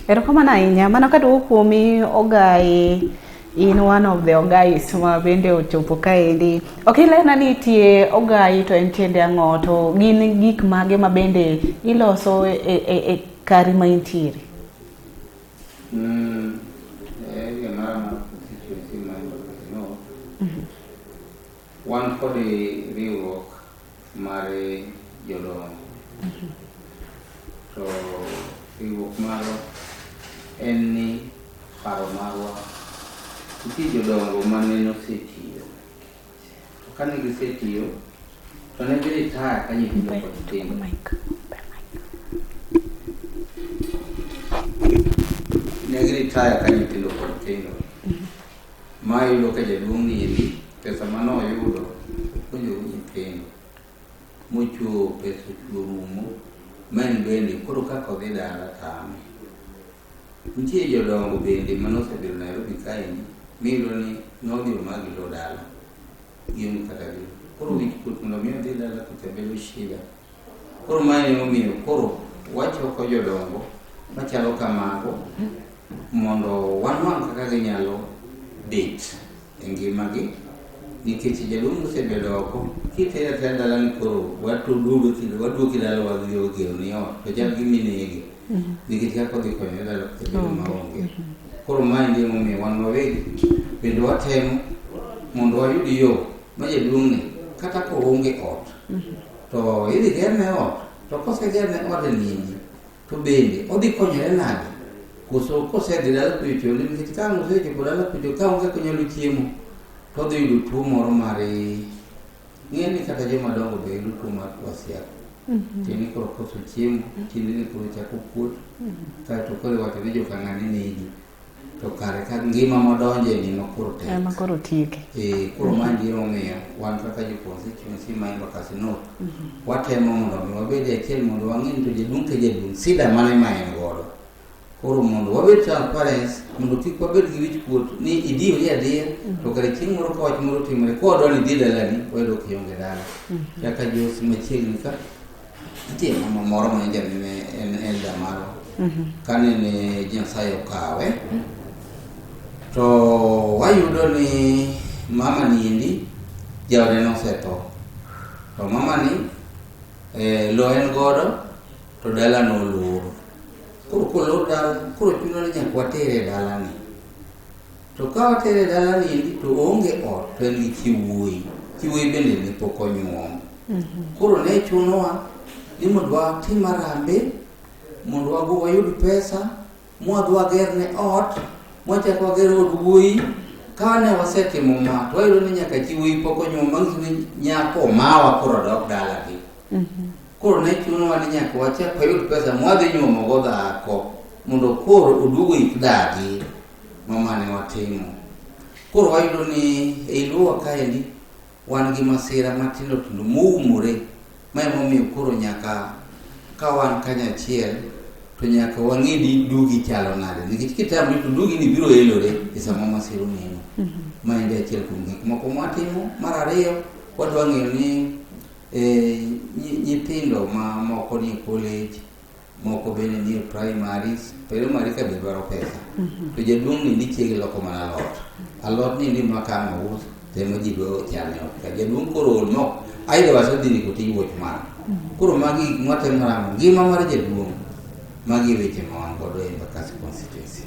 Erokamano ahinya. Mano kaduogo kuomi Ogai, in one of the Ogais ma bende ochopo kaendi. Ok ilerna ni tie Ogai to en tiende ang'o to gin gik mage ma bende iloso e kari ma intiere? Area mara mar constituency mar Embakasi North, wan kod riwruok mar jodongo. To riwruok marwa en ni paro marwa nitie jodongo mane nosetiyo. To kane gisetiyo to ne gi retire ka nyithindo pod tindo. Ne gi retire ka nyithindo pod tindo. Ma iyudo ka jaduong' ni endi pesa mane oyudo opuonjogo nyithindo. Mochuo pesa ochuo orumo ma en bende koro kaka odhi dala tame. Nitie jodongo bende mane osebedo Nairobi kaendi miyudo ni nodhi omagi lo dala gionge kata gi koro wich kuot mondo mi odhi dala kucha bedo shida. Koro mae emomiyo koro wachoko jodongo machalo kamago mondo wanwang' kaka ginyalo bet e ngimagi nikech jaduong' mosebedo oko kitere atera dala ni koro waduoki dala wadhi wageroni ot to chal gima inege nikech kaka odhi konyore dala kucha bedo maonge. Koro maendi emomiyo wan wawegi bende watemo mondo wayud yo ma jaduong'ni kata koonge ot to idhi gerne ot to kosegerne odni to bende odhi konyore nade koso kosedhi dala kucho nikech ka ang' osechopo dala kucho ka onge kaka onyalo chiemo to odhi yudo tuo moro mar ng'e ni kata joma dongo be yudo tuo mar kwasiako tiende ni koro koso chiemo tiende ni koro chako kuot kaeto koro iwacho ni joka ng'ane negi to kare ka ngima modonje ni ma koro tek Ema koro tieke. Koro maendi emomiyo wan kaka jo constituency ma Embakasi North watemo mondo mi wabed e achiel mondo wang'e ni to jaduong' ka jaduong' sida mane ma en godo. Koro mondo wabed transparent mondo kik wabed gi wich kuot ni idiyori adiya to kare chieng' moro ka wach moro otimore kowadwa ni idhi dalani wayudo kionge dala. Kaka Jos machiegni ka nitie mama moro ma nyocha nene en elder marwa kane ne Nyasaye okawe to wayudo ni mama ni endi jaode nosetho to mama ni lo en godo to dala nolor koro kolor dala koro chuno ni nyaka watere e dalani to ka watere e dalani endi to oonge ot to en gi chi wuoyi chi wuoyi bende ne pok onyuom koro ne chunowa ni mondo watim harambee mondo wago wayud pesa mwadhi wagerne ot mwachak wager od wuoyi ka ne wasetimo ma to wayudo ni nyaka chi wuoyi pok onyuom manyiso ni nyako omawa koro dok dalagi koro ne chunowa ni nyaka wachak wayud pesa mwadhi nyuomogo dhako mondo koro oduog oik dagi ma mane watimo koro wayudo ni ei luowa kaendi wan gi masira matindo tindo moumore ma emomiyo koro nyaka ka wan kanyachiel to nyaka wang'e ni dugi chalo nade nikech kitamri to dugi ni biro elore e sama masira oneno ma endi achiel kuom gik moko mwatimo mar ariyo wadwa ng'eyo ni nyithindo ma moko nie college moko bende nie primaries primary ka be dwaro pesa to jaduong' ni ndi chiege loko mana alot alot ni ndi ma ka ang' ous to ema ji dwa chame ot ka jaduong' koro ol mok aidha wasedhi ndiko tij watchman koro magi gik mwatemo rango ngima mar jaduong' magi e weche ma wan godo e Embakasi constituency.